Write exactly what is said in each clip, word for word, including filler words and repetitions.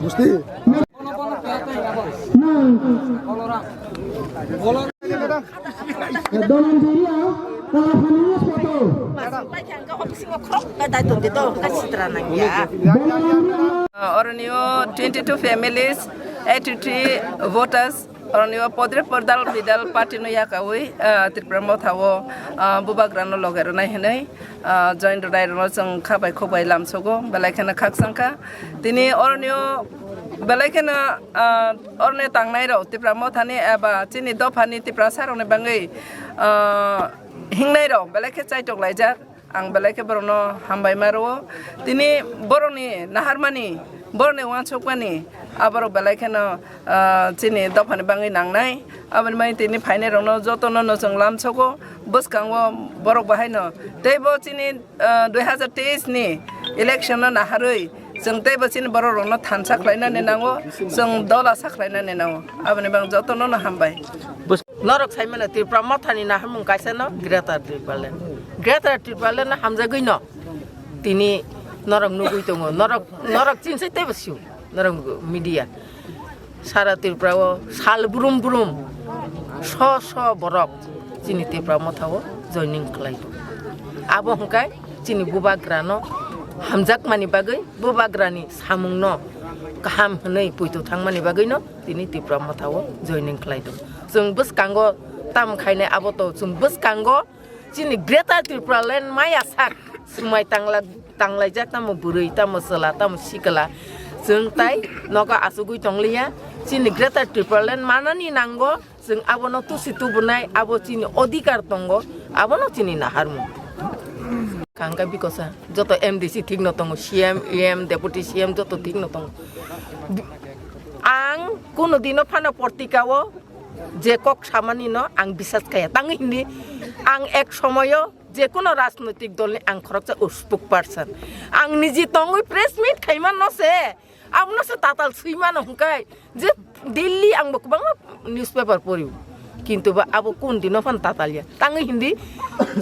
Busti. Donon Juriya, Kalafani Hospital. Oroni o twenty-two families, eighty-three voters, oroni o podre pordal bidal party no yakawi, ah, Tripura Motha o, ah, bubagra no loge rwnai hinwi, ah, join rwnai rwno chwng kha bai khuk bai lamsogo, belai kheno khakchangkha. Tini oroni o belai kheno, ah, oroni tangnai rok Tripura Motha ni eba chini dopha ni Tiprasa rok ni bangwi, ah, hingnai rok belai khe chaitok laijak. Ang belai khe borokno hambai ma rwo. Tini borokni naharmani, borokni uansukmani, aborok belai kheno, ah, chini dophani bangwi nangnai. Aboni bagwi tini phainairokno jotono no chwng lamsogo. Bwskango borok bahaino teibo chini, ah, dui hazar teis ni election no naharwi chwng teibo chini borok rokno thansa khlainani nango, chwng dola sa khlainani nango. Aboni bagwi jotono no hambai. Norok sai mano Tripura Mothani naharmung kaisa no Greater Tipraland. Greater Tipraland no hamjagwi no tini norok nugwi tongo. Norok, norok chinsai teibo sio. Norok media. Sara Tripura o sal brum brum so so borok chini Tripura Motha o joining khlai tongo. Abo hwnkhe chini bubagra no hamjakmani bagwi, bubagra ni samung no kaham hwnwi puito thangmani bagwi no tini Tripura Motha o joining khlai tongo. Chwng bwskango tam khainai abo to chwng bwskango chini Greater Tipraland maya sak swmai tangla-, tanglaijak tamo bwrwi, tamo chwla, tamo sikla. Chwng tai nogo achugwi tongliya. Chini Greater Tipraland manani nango, chwng abono tusi tubunai, abo chini odhikar tongo, abono chini naharmung. Kangka bikosa, joto M D C thikno tongo, C M, E M, Deputy C M joto thikno tongo. Ang kuno dino phano portika o je kok samani no ang bisas kaya. Tangwi hindi ang ek somoyo je kuno rajnoitik dol ni ang khoroksa spokesperson. Ang niji tongwi press meet khaima no se, abono se tatal swi mano hwnkhe je Delhi ang bo kwbangma newspaper pori. Kintu ba abo kun dino phan tatal ya. Tangwi hindi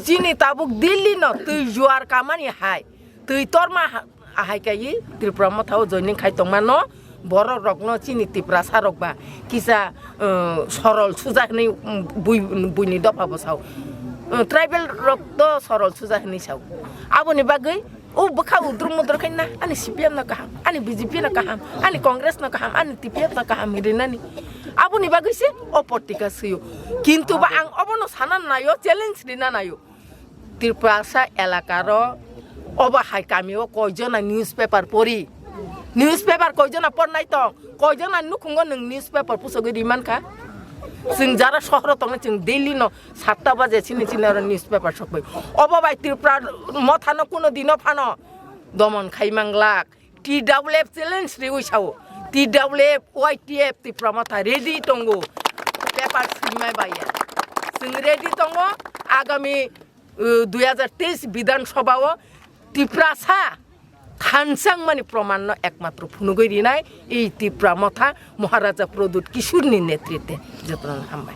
chini tabuk Delhi no twi juar kamani hai. Twi torma ha-, ahai kai Tripura Motha o joining khai tongma no borok rok no chini Tiprasa rok ba kisa, uh, sorol suja hwnwi, um, bui, buini dopha bo sao. Uh, tribal rok to sorol suja hwnwi sao. Aboni bagwi o bwkha udruk mudruk khai na ani C P M no kaham, ani B J P no kaham, ani Congress no kaham, ani T P F no kaham hinwi rinani. Aboni bagwi se o portika swio. Kintu ba ang obono sana naio, challenge rina naio. Tiprasa elakaro obo hai kamio koijona newspaper pori? Newspaper koijona pornai tong? Koijona nukhungo nwng newspaper pusogwi rimankha? Chwng jara sohoro tongnai, chwng daily no satta baje chini chini oro newspaper sokbai. Obo bai Tripura Mothano kuno dino phano domon khai manglak. T W F challenge riwi sao. T W F, Y T F Tripura Motha ready tongo. Paper swimai baiya. Chwng ready tongo. Agami, uh, dui hazar teis Bidhan Sabha o Tiprasa thansang mani proman no ekmatro phunugwi rinai ei Tripura Motha Maharaja Pradyut Kishore ni netritwe. Jotono hambai.